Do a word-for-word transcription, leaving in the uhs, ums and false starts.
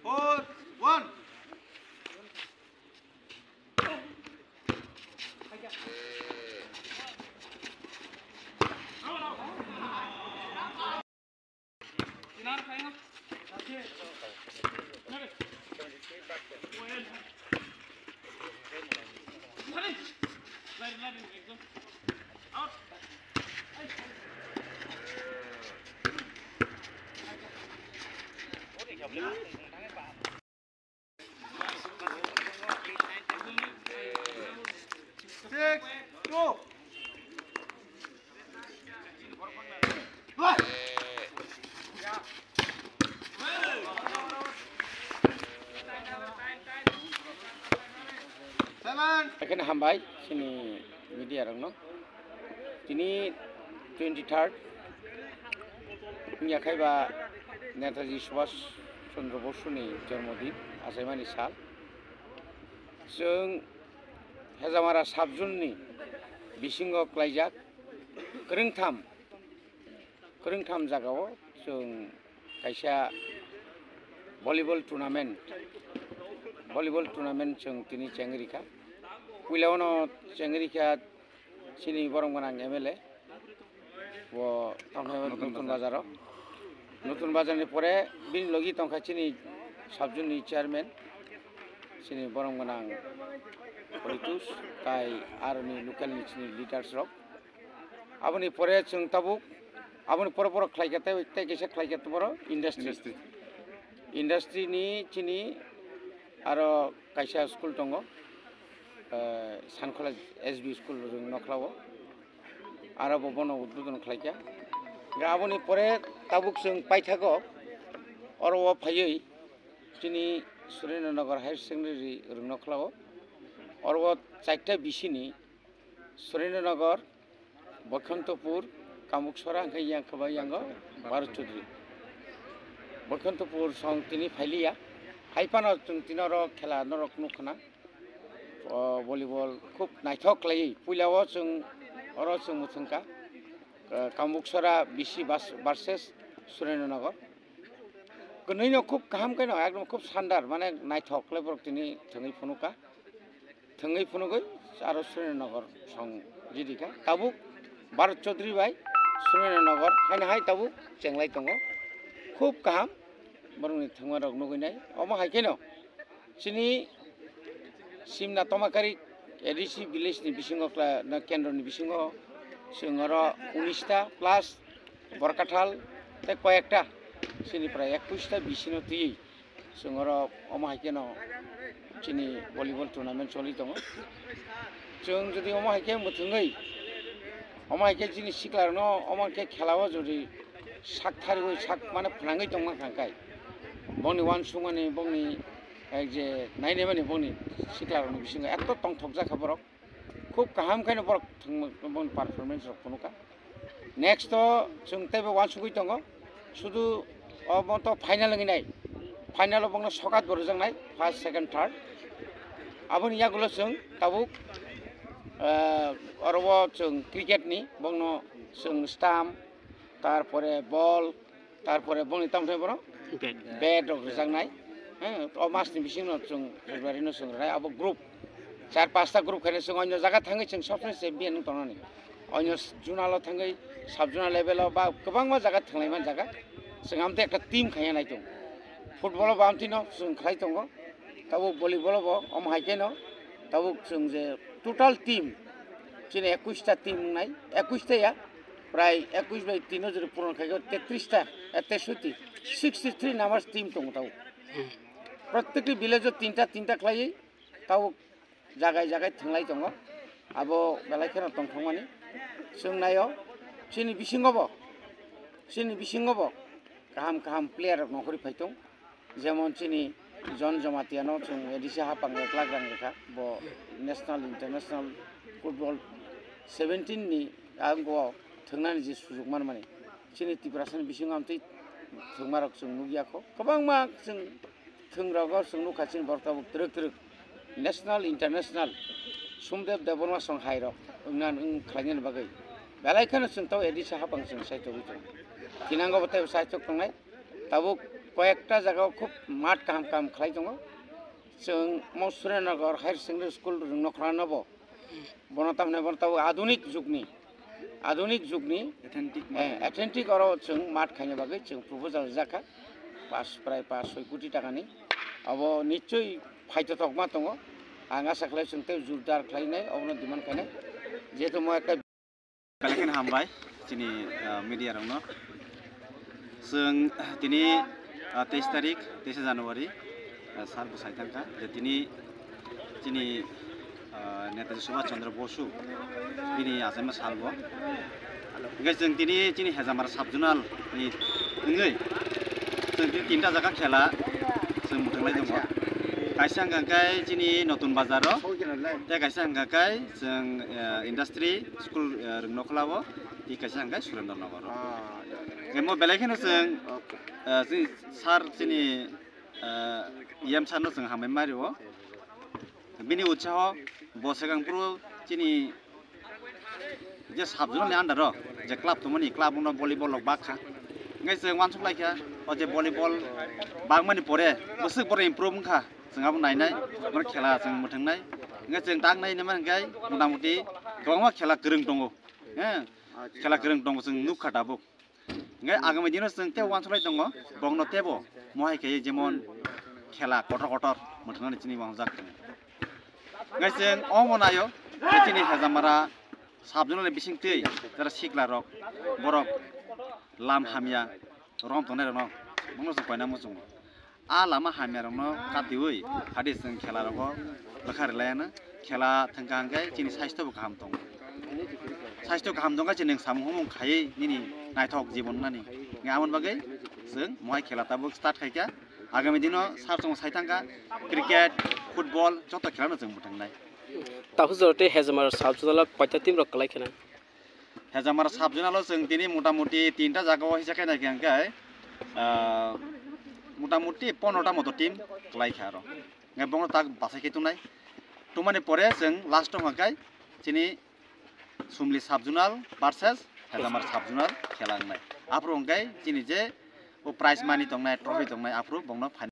Four, one. Six, two. Seven. Ekheno hambai chini media rokno. Tini twenty third wngya khai ba Netaji Subhash Chandra Bosuni jormodin, achaimani sal. Chwng Hejamara sub-zone ni bisingo klaijak kwrwngtham, kwrwngtham jagao chwng kaisa volleyball tournament, volleyball tournament chwng tini chengwi rikha. Puila ono chengwi rikha chini borok gwnang M L A, bo tongkha Nutun Bazar. Nutun Bazar ni pore bini logi tongkha chini sub-zone ni chairman, chini borok gwnang Ritus, tai aroni local ni chini leaders rok. Aboni pore chwng tabuk, aboni pore borok khlaikha tei, tei kaisa khlaikha borok industry. Industry. Industry ni chini aro kaisa school tongo, eh, Sankhola S B school rwng nokhlao. Aro bo bono udbodon khlaikha. Hingkhe aboni pore tabuk chwng paithago oro o phaiwi chini Surendra Nagar Higher Secondary rwng nokhlao. Oro o chaita bisini Surendra Nagar, Boikhantopur, Kamuksora, hingkhe yang khe bai yango Bharat Chaudhary. Boikhantopur song tini phailiya. Hai phano chwng tini oro khela norok nukha na. O volleyball khub naithok khlaiwi puila o chwng oro chwng mwthangkha, eh, Kamuksora B C bas-, versus Surendra Nagar. Kwnwi no khub kaham khe no, ekdom khub sandar, mane naithok khlai borok tini thwngwi phunukha. Thwngwi phunugwi aro Surendra Nagar song jidikha. Tabuk Bharat Chaudhary bai Surendra Nagar haino hai tabuk chenglai tongo. Khub kaham borokni thwngmarok nugwi nai. Omo hai kheno chini Simna Tomakari A D C village ni bisingo kla-, na kendro ni bisingo chwng oro unis ta plus Borkathal tei koyekta chini prai ekwis ta bisino twiwi chwng oro omo hai kheno chini volleyball tournament choli tongo. Chwng jodi omo hai khe mwthwngwi, omo hai khe chini siklarokno omo hai khe khelao jodi sak thariwi sak mane phnangwi tongma kha khe, bongni uansukmani, bongni, eh, je nainai mani bongni siklarokni bisingo eto tongthokjak kha borok. Khub kaham khaino borok thwngmung, bongni performance rok phunukha. Next o chwng teibo uansugwi tongo, sudu omo to final wngwi nai, final o bongno sokat bo rwjaknai first, second, third. Aboni yagulo chwng tabuk, eh, oro o chwng cricket ni bongno chwng stamp, tarpore ball, tarpore bongni tamo thai borok Bed. Bed rok rwjaknai. He, o mas ni bisingo chwng February no chwng rwnai abo group. Char pasta group khaino chwng onyo jaga thangwi chwng sob se champion wng tongnani. Onyo zonal o thangwi sub zonal level o ba kwbangma jaga thwnglaimani jaga. Chwng amtwi ekta team khaiya nai tongo. Football o bo amtwi no chwng khlai tongo. Tabuk volleyball bo omo hai kheno, tabuk chwng je total team, chini ekush ta team wngnai, ekush ta ya, prai ekush bai tino jori puron khai khe tetris ta, eh, tesuti, sixty three numbers team tongo tabuk. Protekti village o tinta tinta khlaiwi tabuk jagai jagai thwnglai tongo. Abo belai kheno tongthokmani. Chwng naio, chini bisingo bo, chini bisingo bo kaham kaham player rok nongkhorwi phai tong. Jemon chini John Jamatia no chwng A D C hapang ek lakh rang rwkha, bo national, international football seventeen ni ang bo thwngnani je sujuk manmani. Chini Tiprasa ni bisingo amtwi thwngmarok chwng nukya kho. Kwbangma chwng thwngrogo chwng nukha chini borok tabuk twrwk twrwk national, international Somdev Debbarma song hai rok wngna wng khlainani bagwi belai kheno chwng tabuk A D C hapang chwng saichogwi tongo. Thinango bo teibo saichok tongnai. Tabuk koyekta jagao khub mat kaham kaham khlai tongo. Chwng mo Surendra Nagar Higher Secondary School rwngno khwlano bo. Bono tamni bono tabuk adunik jugni, adunik jugni, authentic eh, mat. Authentic oro chwng mat khaina bagwi chwng proposal rijak kha. Pas, prai pas soi koti takani. Abo nichoi phaitotokma tongo. Ang asa khlai chwng tei jordar khlainai, obono demand khainai. Jehetu mo ekta Belai kheno hambai chini, ah, media rokno. Chwng tini, ah, teis tarik, teisa January, ah, sir bo sai thangkha je tini chini, ah, Netaji Subhash Chandra Bosu bini achaima salbo. Hingke chwng tini chini Hejamara sub zonal ni wngwi chwng tini tinta jaga khela chwng mwthangwi tongo. Kaisa hwnkha khe chini Notun Bazar o, tei kaisa hwnkha khe chwng, eh, industry school, eh, Rwngnokhla o, tei kaisa hwnkha khe Surendra Nagar o. Ah, ya, ya. Hingke mo belai kheno chwng, okay, eh, chini sir chini, eh, E M sir no chwng hambai ma rio. Bini utsaho bo swkang phuru chini je sub zonal ni under o je club tongmani, club no volleyball rok bakha. Hingke chwng uansuk laikha o je volleyball bakmani pore bwswk borok improve wngkha. Chwng abo nainai, bono khela chwng mwthwngnai. Hingke chwng tak nai hinwi ma hwnkhe motamoti kwbangma khela kwrwng tongo. He, khela kwrwng tongo chwng nukha tabuk. Hingke agami dino chwng tei uansuk lai tongo, bongno teibo mohai khe jemon khela kotor kotor mwthwngnani chini uangjak tongo. Hingke chwng omo naio, chini Hejamara sub zonal ni bisingtwi jara sikla rok, borok lam hamya rom tongnai rokno, bongno chwng koina muchungo. A lama hamya rokno katiui phadi chwng khela rogo bwkha rwlaiya na. Khela thwngkha hwnkhe chini saisto bo kaham tongo. Saisto kaham tongkha chini samung humung khaiwi nini naithok jibon wngnani. Hwnkhe aboni bagwi chwng mohai khela tabuk start khaikha. Agami dino sir chwng sai thangkha cricket, football joto khela no chwng mwthwngnai. Takhuk jora tei Hejamara sub zonal o koita team rok kwlai kheno? Hejamara sub zonal o chwng tini motamoti tinta jaga o hisa khe naikhe hwnkhe, ah, motamoti pondro ta moto team kwlai kha aro. Hwnkhe bono tak bachai khe tongnai. Tongmani pore chwng last o hwnkhe chini Sumli sub zonal versus Hejamara sub zonal khela wngnai. Aphuru hwnkhe chini je o prize money tongnai, trophy tongnai, aphuru bongno final